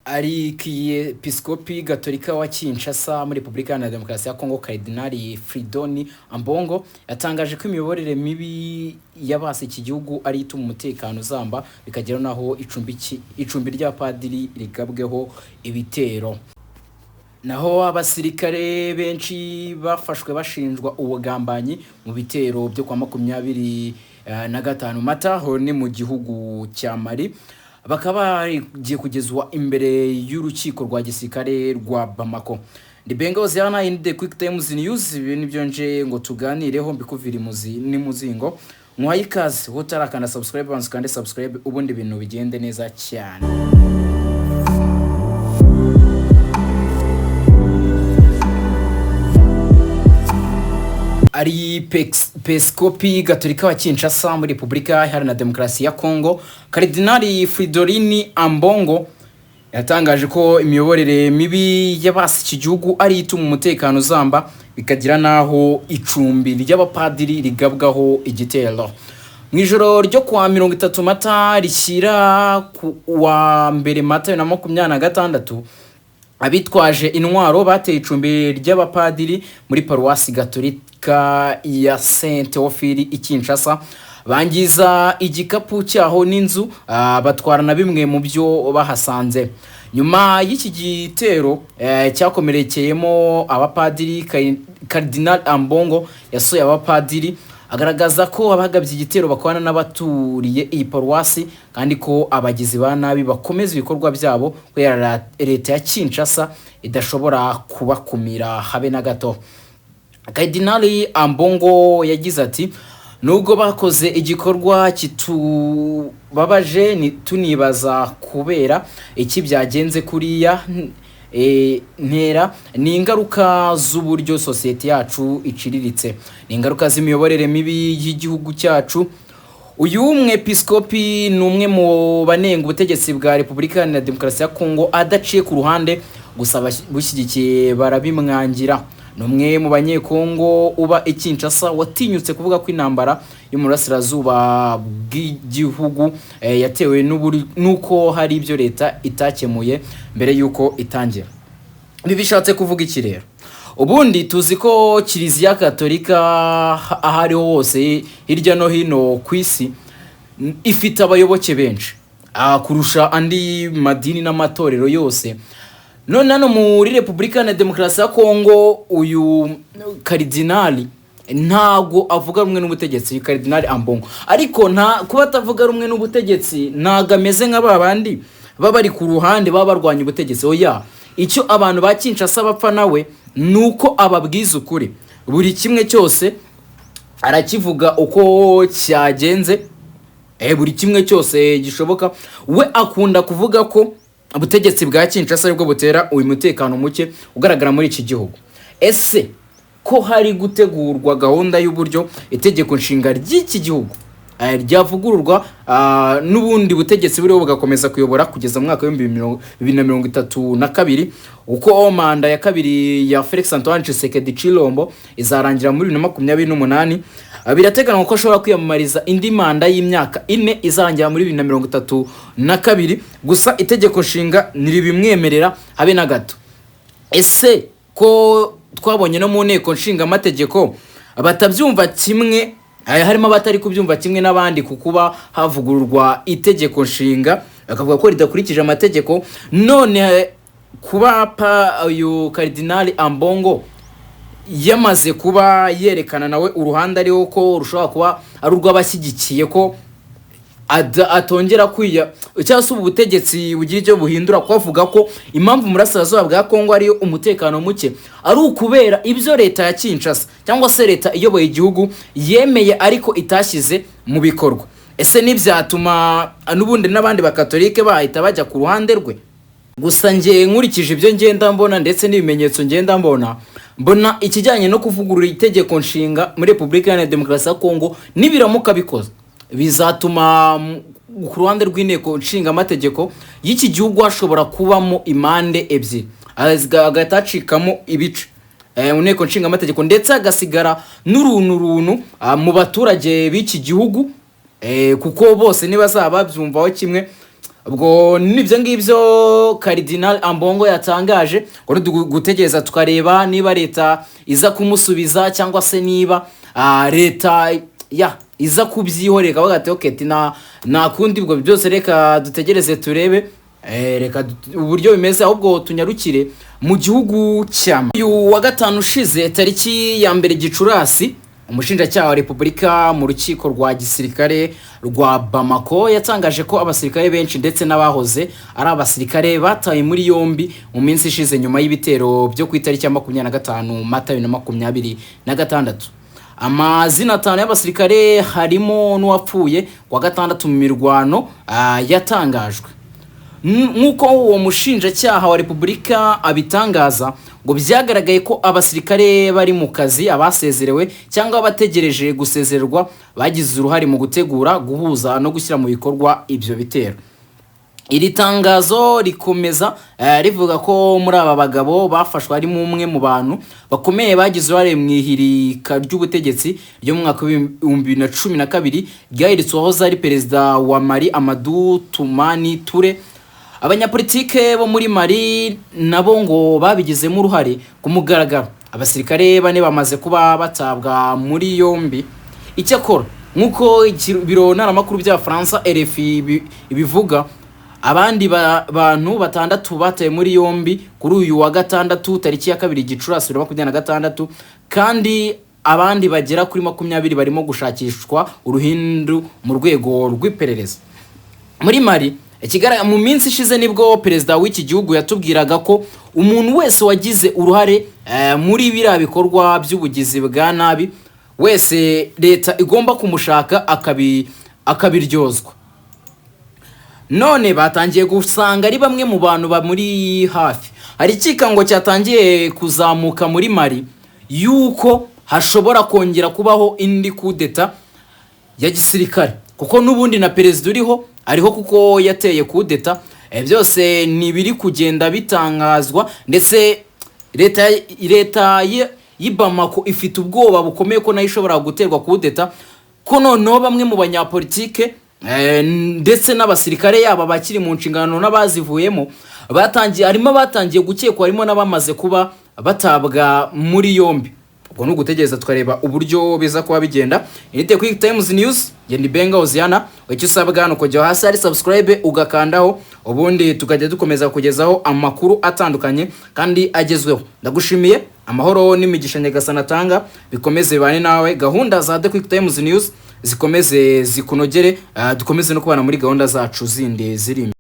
Arikiyepiskopi Gatolika wa Kinshasa muri Repubulika Iharanira Demokarasi ya Kongo, Karidinali Fridoni Ambongo, yatangaje ko imiyoborere mibi yabase iki gihugu ari ituma umutekano uzamba, bikagera n'aho icumbi ry'abapadiri rigabweho ibitero. Naho abasirikare benshi bafashwe bashinjwa ubugambanyi mu bitero byo kwa 25 Mata, ho ni mu gihugu cya Mali, bakaba bagiye kugezwa imbere y'urukiko rwa gisirikare rwa Bamako. Ndi Bengozi hano in the Quick Times News. Ibi nibyo nje ngo tuganireho, mbikuvira imuzi n'imuzingo. Muhaye ikaze, wowe utarakanda subscribe, banza ukande subscribe, ubundi ibintu bigende neza cyane. Ari Pesikopi Gatolika wa Kinshasa muri Repubulika Iharanira Demokarasi ya Kongo, Karidinali Fridolin Ambongo, yatangaje ko imiyoborere mibi y'abasi iki gihugu ari ituma umutekano uzamba, bikagira n'aho icumbi ry'abapadiri rigabwaho igitero. Mu ijoro ryo kuwa 30 Mata rishyira ku wa 1 Mata 2026, abitwaje intwaro bateye icumbi ry'abapadiri muri paruwasi gatolika ya Saint Theophile i Kinshasa, bangiza igikapu cyaho n'inzu, batwara na bimwe mu byo bahasanze. Nyuma y'iki gitero cyakomerekeyemo abapadiri, Cardinal Ambongo yasuye abapadiri, agaragaza ko abagabye igitero bakorana n'abaturiye iyi paruwasi, kandi ko abagizi ba nabi bakomeza ibikorwa byabo kubera leta ya Kinshasa idashobora kubakumira habe na gato. Cardinal Ambongo yagize ati: "Nubwo bakoze igikorwa kitubabaje, tunibaza kubera iki byagenze kuriya ntera, ni ingaruka z'uburyo sosiyete yacu iciriritse, ni ingaruka z'imiyoborere mibi y'igihugu cyacu." Uyu mwepiskopi ni umwe mu banenga ubutegetsi bwa Repubulika Iharanira Demokarasi ya Kongo adaciye ku ruhande, gusa ababushyigikiye barabimwangira. Ni umwe mu Banyekongo uba i Kinshasa watinyutse kuvuga ko intambara yo mu burasirazuba bw'igihugu yatewe n'uko hari ibyo leta itakemuye mbere y'uko itangira. Ibi bishatse kuvuga iki rero? Ubundi tuzi ko Kiliziya Katolika aho ariho hose hirya no hino ku isi ifite abayoboke benshi kurusha andi madini n'amatorero yose. None hano muri Repubulika na Demokarasi ya Kongo, uyu karidinali ntago avuga rumwe n'ubutegetsi, uyu Karidinali Ambongo. Ariko nta kuba atavuga rumwe n'ubutegetsi, ntago ameze nka ba bandi baba bari ku ruhande baba barwanya ubutegetsi. Oya, icyo abantu ba Kinshasa bapfa nawe ni uko ababwiza ukuri, buri kimwe cyose arakivuga uko cyagenze, buri kimwe cyose gishoboka. We akunda kuvuga ko ubutegetsi bwa Kinshasa aribwo butera uyu mutekano muke ugaragara muri iki gihugu. Ese ko hari gutegurwa gahunda y'uburyo itegeko nshinga ry'iki gihugu ryavugururwa, n'ubundi butegetsi buriho bugakomeza kuyobora kugeza mu mwaka w'2032, uko manda ya kabiri ya Felix Antoine Tshisekedi Tshilombo izarangira muri 2028, birateganywa ko ashobora kwiyamamariza indi manda y'imyaka 4 izarangira muri 2032, gusa itegeko nshinga ntiribimwemerera habe na gato. Ese ko twabonye no mu nteko nshingamategeko batabyumva kimwe, harimo abatari kubyumva kimwe n'abandi ku kuba havugururwa itegeko nshinga, bakavuga ko ridakurikije amategeko, none kuba uyu Karidinali Ambongo yamaze kuba yerekana nawe uruhande ariho ko rushobora kuba ari urw'abashyigikiye ko atongera kwiya cyangwa se ubu butegetsi bugira icyo buhindura, ko avuga ko impamvu mu burasirazuba bwa Kongo ariyo umutekano muke ari ukubera ibyo leta ya Kinshasa cyangwa se leta iyoboye igihugu yemeye ariko itashyize mu bikorwa, ese ntibyatuma n'ubundi n'abandi bakatolike bahita bajya ku ruhande rwe? Gusa njye nkurikije ibyo ngenda mbona ndetse n'ibimenyetso ngenda mbona, mbona ikijyanye no kuvugurura itegeko nshinga muri Repubulika Iharanira Demokarasi ya Kongo nibiramuka bikoze, bizatuma ku ruhande rw'inteko nshingamategeko y'iki gihugu hashobora kubamo impande ebyiri, hagahita hacikamo ibice mu nteko nshingamategeko, ndetse hagasigara n'uruntu runtu mu baturage b'iki gihugu, kuko bose ntibazaba babyumvaho kimwe. Ubwo nibyo ngibyo Cardinal Ambongo yatangaje, ngo ni gutegereza tukareba niba leta iza kumusubiza cyangwa se niba leta ya iza kubyihorera, ikavuga ati: "Okay, nta kundi." Ubwo byose reka dutegereze turebe. Reka uburyo bimeze. Ahubwo tunyarukire mu gihugu cya Mali. Uyu wa gatanu ushize, tariki ya 1 Gicurasi, umushinjacyaha wa Repubulika mu rukiko rwa gisirikare rwa Bamako yatangaje ko abasirikare benshi ndetse n'abahoze ari abasirikare batawe muri yombi mu minsi ishize nyuma y'ibitero byo ku itariki ya 25 Mata 2026. Amazina atanu y'abasirikare, harimo n'uwapfuye kuwa gatandatu mu mirwano, yatangajwe. Nk'uko uwo mushinjacyaha wa Repubulika abitangaza, ngo byagaragaye ko abasirikare bari mu kazi, abasezerewe cyangwa abategereje gusezererwa bagize uruhare mu gutegura, guhuza no gushyira mu bikorwa ibyo bitero. Iri tangazo rikomeza rivuga ko muri aba bagabo bafashwe harimo umwe mu bantu bakomeye bagize uruhare mu ihirika ry'ubutegetsi ryo mu mwaka w'2012 ryahiritse uwahoze ari perezida wa Mali, Amadou Toumani Touré. Abanyapolitike bo muri Mali nabo ngo babigizemo uruhare ku mugaragaro. Abasirikare bane bamaze kuba batabwa muri yombi. Icyakora, nk'uko ibiro ntaramakuru by'Abafaransa RFI ibivuga, abandi bantu batandatu batawe muri yombi kuri uyu wa gatandatu, tariki ya 2 Gicurasi 2026, kandi abandi bagera kuri 20 barimo gushakishwa uruhindu mu rwego rw'iperereza. Muri Mali, ikigaragara, mu minsi ishize nibwo perezida w'iki gihugu yatubwiraga ko umuntu wese wagize uruhare muri biriya bikorwa by'ubugizi bwa nabi wese leta igomba kumushaka akabiryozwa. None batangiye gusanga ari bamwe mu bantu bamuri hafi. Hari ikikango cyatangiye kuzamuka muri Mali yuko hashobora kongera kubaho indi kudeta ya gisirikare, kuko n'ubundi na perezida uriho ariho kuko yateye kudeta. Byose ni ibiri kugenda bitangazwa, ndetse leta y'i Bamako ifite ubwoba bukomeye ko nayo ishobora guterwa kudeta, ko noneho bamwe mu banyapolitike ndetse n'abasirikare, yaba abakiri mu nshingano n'abazivuyemo, batangiye, harimo abatangiye gukekwa, harimo n'abamaze kuba batabwa muri yombi. Ubwo ni ugutegereza tukareba uburyo biza kuba bigenda. Iyi ni Quick Times News, genda Benga Oziana. Icyo usabwa ni ukujya hasi hari subscribe ugakandaho, ubundi tukajya dukomeza kugezaho amakuru atandukanye kandi agezweho. Ndagushimiye. Amahoro n'imigisha Nyagasani atanga bikomeze bibane nawe. Gahunda za The Quick Times News zikomeze zikunogere, dukomeze no kubana muri gahunda zacu zindi ziri imbere.